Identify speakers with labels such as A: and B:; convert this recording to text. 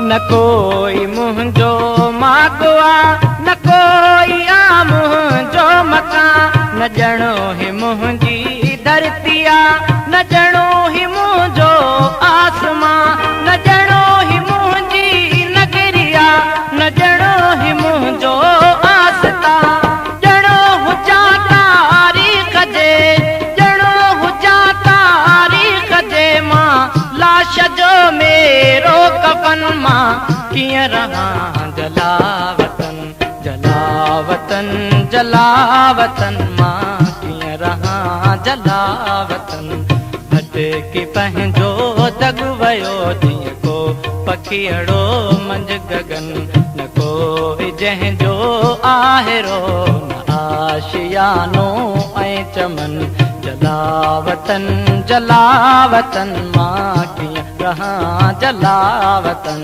A: نه ڪوئي منهنجو ماڳ آ، نه ڪوئي آ منهنجو مڪان، نه ڄڻو هي منهنجي ڌرتي آ، نه ڄڻو هي منهنجو آسمان، نه ڄڻو هي منهنجي نگري آ، نه ڄڻو هي منهنجو آستان. ڄڻو هجان تاريخ جي، ڄڻو هجان تاريخ جي مان لاش جو ميرو ڪفن، مان ڪيئن رهان جلاوطن، جلاوطن، جلاوطن، مان ڪيئن رهان جلاوطن. ڀٽڪي پنهنجو دڳ ويو جيئن ڪو پکيئڙو منجهه گگن، نه ڪوئي جنهن جو آهرو، نه آشيانو ۽ چمن. جلاوطن، جلاوطن، مان ڪيئن رهان جلاوطن.